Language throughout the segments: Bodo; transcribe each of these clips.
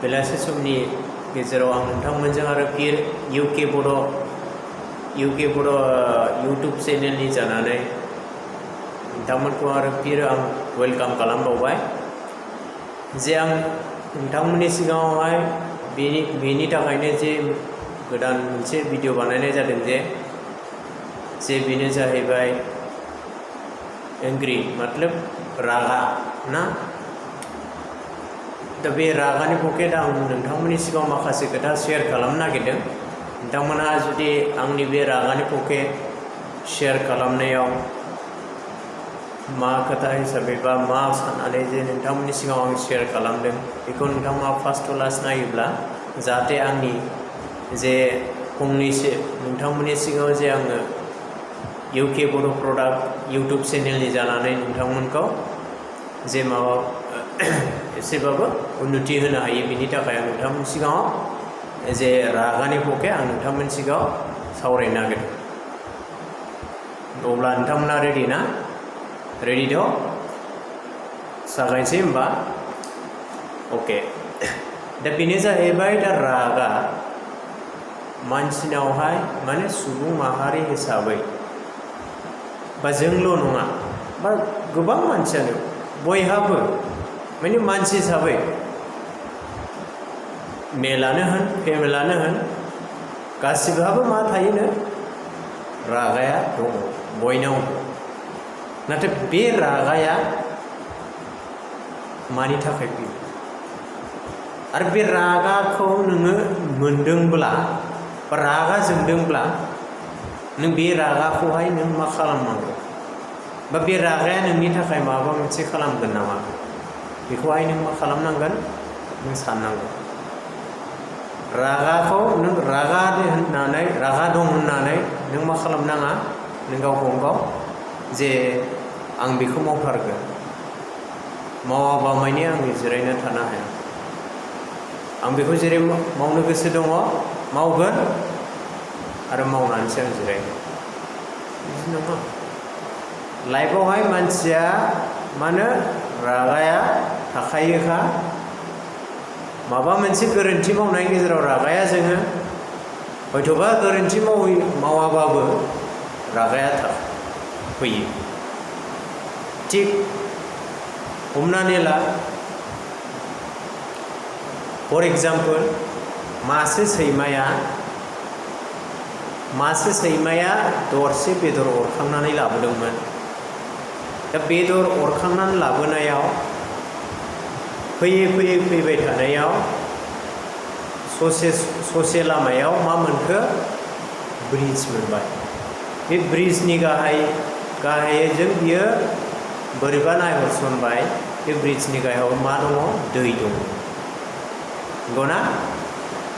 बेलासे समनि गेजेराव आं नोंथांमोनजों आरो फिर इउके बड' इउटुब चेनेलनि जानानै नोंथांमोनखौ आरो फिर आं वेलकाम खालामबावबाय जे आं नोंथांमोननि सिगाङावहाय बेनि थाखायनो जे गोदान मोनसे भिडिअ बानायनाय जादों जे बेनो जाहैबाय एंग्री मतलब रागा ना। दा बे रागानि पकेट आं नोंथांमोननि सिगाङाव माखासे खोथा शेयार खालामनो नागिरदों। नोंथांमोनहा जुदि आंनि बे रागानि पकेट शेयार खालामनायाव मा खोथा हिसाबै बा मा साननानै जे नोंथांमोननि सिगाङाव आं शेयार खालामदों बेखौ नोंथांमोना फार्स्ट क्लास नायोब्ला जाहाथे आंनि जे फंनैसो नोंथांमोननि सिगाङाव जे आङो इउके बड' प्रडाक्ट इउटुब चेनेलनि जानानै नोंथांमोनखौ जे माबा एसेबाबो उन्नति होनो हायो बिनि थाखाय आं नोंथांमोननि सिगाङाव जे रागानि पके आं नोंथांमोननि सिगाङाव सावरायनो नागिरदों। अब्ला नोंथांमोना रेडि ना? रेडि थ' जागायनोसै होमबा। अके दा बेनो जाहैबाय दा रागा मानसिनावहाय माने सुबुं माहारि हिसाबै बा जोंल' नङा बा गोबां मानसियानो बयहाबो माने मानसि हिसाबै मेलानो होन फेमेलानो होन गासिबोहाबो मा थायोनो रागाया दङ बयनावबो। नाथाय बे रागाया मानि थाखाय फैयो आरो बे रागाखौ नोङो मोनदोंब्ला बा रागा जोंदोंब्ला नों बे रागाखौहाय नों मा खालामनांगौ बा बे रागाया नोंनि थाखाय माबा मोनसे खालामगोन नामा बेखौहाय नों मा खालामनांगोन नों साननांगौ। रागाखौ नों रागा दं होननानै नों मा खालामनाङा नों गावखौनो गाव जे आं बेखौ मावथारगोन मावाबा माने आं जिरायना थानो हाया आं बेखौ जेरै मावनो गोसो दङ मावगोन आरो मावनानैसो आं जिरायगोन बिदि नङा। लाइफआवहाय मानसिया मानो रागाया थाखायोखा माबा मोनसे गोरोन्थि मावनायनि गेजेराव रागाया जोङो हयथ'बा गोरोन्थि मावाबाबो रागाया फैयो। थिग हमनानै ला फर एग्जाम्पल मासे सैमाया दरसे बेदर अरखांनानै लाबोदोंमोन। दा बेदर अरखांनानै लाबोनायाव फैबाय थानायाव ससे लामायाव मा मोनखो ब्रिज मोनबाय। बे ब्रिजनि गाहायजों बियो बोरैबा नायहरसनबाय बे ब्रिजनि गाहायाव मा दङ दै दङ नंगौना।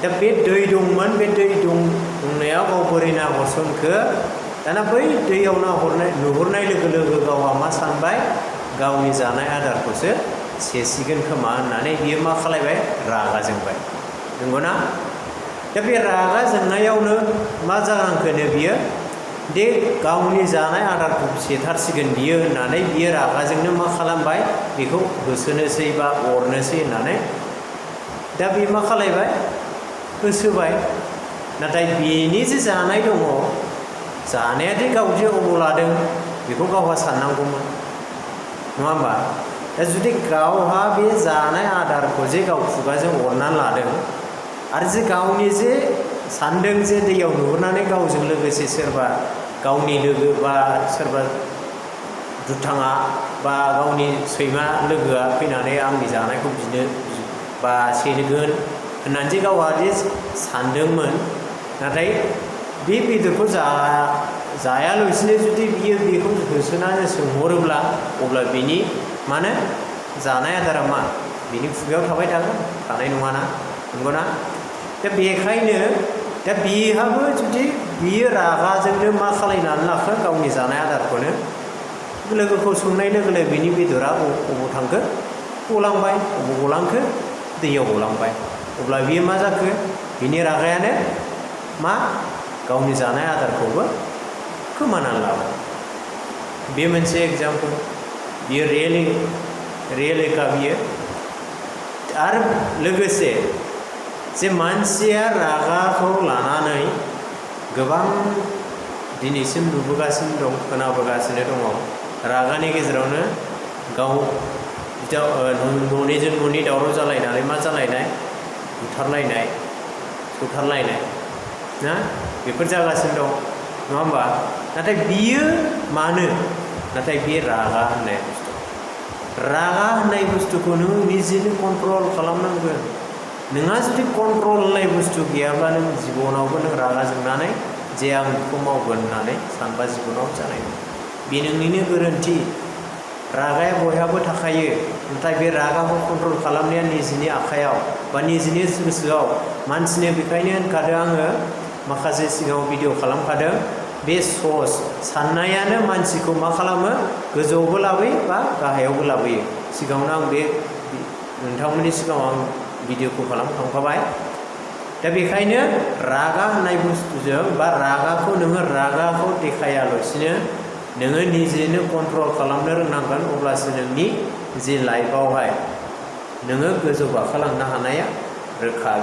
दा बे दै दंमोन बे दै दंनायाव गाव बोरै नाहरसनखो दाना बै दैयाव नुहुरनाय लोगो लोगो गावहा मा सानबाय गावनि जानाय आदारखौसो सेसिगोन खोमा होननानै बियो मा खालायबाय रागा जोंबाय नंगौना। दा बे रागा जोंनायावनो मा जानांखोनो बियो दे गावनि जानाय आदारखौ सेथारसिगोन बियो होननानै बियो रागाजोंनो मा खालामबाय बेखौ होसोनोसै बा अरनोसै होननानै दा बे मा खालायबाय होसोबाय। नाथाय बेनि जे जानाय दङ जानायादि गावदि अबाव लादों बेखौ गावहा साननांगौमोन नङा होमबा। दा जुदि गावहा बे जानाय आदारखौ जे गाव खुगाजों अरनानै लादों आरो जे गावनि जे सानदों जे दैयाव नुहुरनानै गावजों लोगोसे सोरबा गावनि लोगो बा सोरबा दुथाङा बा गावनि सैमा लोगोआ फैनानै आंनि जानायखौ बिनो बा सेनगोन होननानै जे गावहा जे सानदोंमोन नाथाय बे बेदरखौ जायालासिनो जुदि बियो बेखौ होसोनानै सोंहरोब्ला अब्ला बिनि मानो जानाय आदारा मा बिनि खुगायाव थाबाय थागोन थानाय नङाना नंगौना। दा बेखायनो दा बेहाबो जुदि बियो रागाजोंनो मा खालायनानै लाखो गावनि जानाय आदारखौनो लोगोखौ सोंनाय लोगो लोगो बिनि बेदरा अबाव थांखो गलांबाय अबाव गलांखो दैयाव गलांबाय। अब्ला बियो मा जाखो बिनि रागायानो मा गावनि जानाय आदारखौबो खोमानानै लाबाय। बे मोनसे एग्जाम्पल बियो रियेलिखा बियो आरो लोगोसे जे मानसिया रागाखौ लानानै गोबां दिनैसिम नुबोगासिनो दं, खोनाबोगासिनो दङ। रागानि गेजेरावनो गाव न'निजों न'नि दावराव जालायनानै मा जालायनाय, बुथारलायनाय, सौथारलायनाय ना बेफोर जागासिनो दं, नङा होमबा? नाथाय बियो मानो? नाथाय बे रागा होननाय बुस्थु, रागा होननाय बुस्थुखौ नों निजेनो कन्ट्रल खालामनांगोन। नोंहा जुदि कन्ट्रल होननाय बुस्थु गैयाब्ला नों जिबनावबो नों रागा जोंनानै जे आं बेखौ मावगोन होननानै सानबा जिबनाव जानाय नङा। बे नोंनिनो गोरोन्थि। रागाया बयहाबो थाखायो, नाथाय बे रागाखौ कन्ट्रल खालामनाया निजिनि आखायाव बा निजिनि गोसोआव। मानसिनो बेखायनो होनखादों आङो माखासे सिगाङाव भिडिअ खालामखादों, बे सस साननायानो मानसिखौ मा खालामो, गोजौआवबो लाबोयो बा गाहायावबो लाबोयो। सिगाङावनो आं बे नोंथांमोननि सिगाङाव आं भिडिअखौ खालामखांखाबाय। दा बेखायनो रागा होननाय बुस्थुजों बा रागाखौ नोङो रागाखौ देखायालासिनो नोङो निजेनो कन्ट्रल खालामनो रोंनांगोन। अब्लासो नोंनि जि लाइफआवहाय नोङो गोजौ गाखोलांनो हानाया रोखा।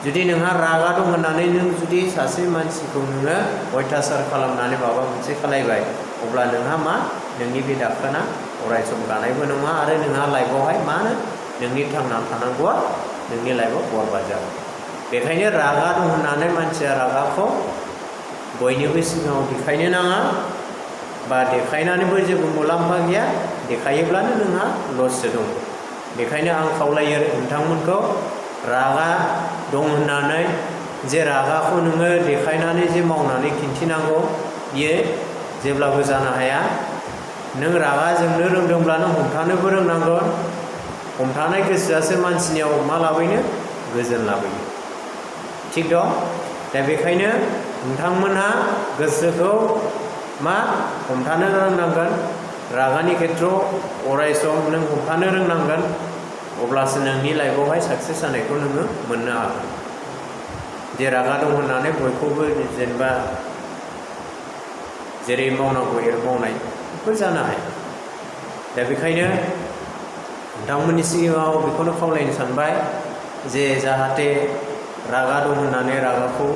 जुदि नोंहा रागा दं होननानै नों जुदि सासे मानसिखौ नोङो अयथासार खालामनानै माबा मोनसे खालायबाय, अब्ला नोंहा मा, नोंनि बे दाखोना अरायसम गानायबो नङा आरो नोंहा लाइफआवहाय मा होनो, नोंनि थांनानै थानांगौआ नोंनि लाइफआव बरबाद जागोन। बेखायनो रागा दं होननानै मानसिया रागाखौ बयनिबो सिगाङाव देखायनो नाङा, बा देखायनानैबो जेबो मुलाम्फा गैया, देखायोब्लानो नोंहा लससो दं। बेखायनो आं खावलायो नोंथांमोनखौ, रागा दं होननानै जे रागाखौ नोङो देखायनानै जे मावनानै खिन्थिनांगौ, बियो जेब्लाबो जानो हाया। नों रागा जोंनो रोंदोंब्ला नों हमथानोबो रोंनांगोन। हमथानाय गोसोआसो मानसिनियाव मा लाबोयो, गोजोन लाबोयो। थिग दं? दा बेखायनो नोंथांमोनहा गोसोखौ मा हमथानो रोंनांगोन। रागानि खेथ्रआव अरायसम नों हमथानो रोंनांगोन। अब्लासो नोंनि लाइफआवहाय साक्सेस जानायखौ नोङो मोननो हागोन। जे रागा दं होननानै बयखौबो जेनेबा जेरै मावनांगौ एरै मावनाय, बेफोर जानो हाया। दा बेखायनो नोंथांमोननि सिगाङाव बेखौनो खावलायनो सानबाय जे जाहाथे रागा दं होननानै रागाखौ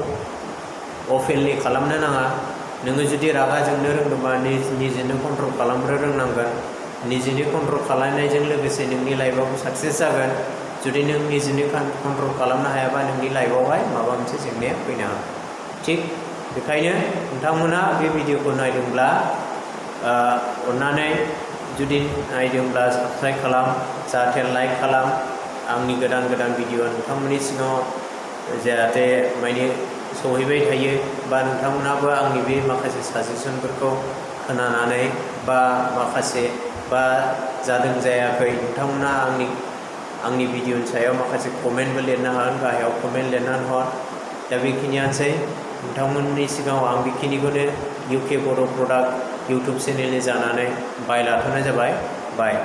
अपेनलि खालामनो नाङा। नोङो जुदि रागा जोंनो रोंदोंबा निजेनो कन्ट्रल खालामनो रोंनांगोन। निजेनो कन्ट्रल खालामनायजों लोगोसे नोंनि लाइफआवबो साक्सेस जागोन। जुदि नों निजेनो कन्ट्रल खालामनो हायाबा नोंनि लाइफआवहाय माबा मोनसे जेंनाया फैनो हागौ। थिग बेखायनो नोंथांमोना बे भिडिअखौ नायदोंब्ला अन्नानै जुदि नायदोंब्ला साबस्क्राइब खालाम, जाहाथे लाइक खालाम। आंनि गोदान गोदान भिडिअ नोंथांमोननि सिगाङाव जाहाथे माने सहैबाय थायो, बा नोंथांमोनहाबो आंनि बे माखासे साजेसनफोरखौ खोनानानै बा माखासे बा जादों जायाखै नोंथांमोना आंनि भिडिअनि सायाव माखासे कमेन्टबो लिरनो हागोन, गाहायाव कमेन्ट लिरनानै हर। दा बेखिनियानोसै नोंथांमोननि सिगाङाव आं बेखिनिखौनो UK बड' प्रडाक्ट इउटुब चेनेलनि जानानै बाय लाथ'नाय जाबाय। बाय।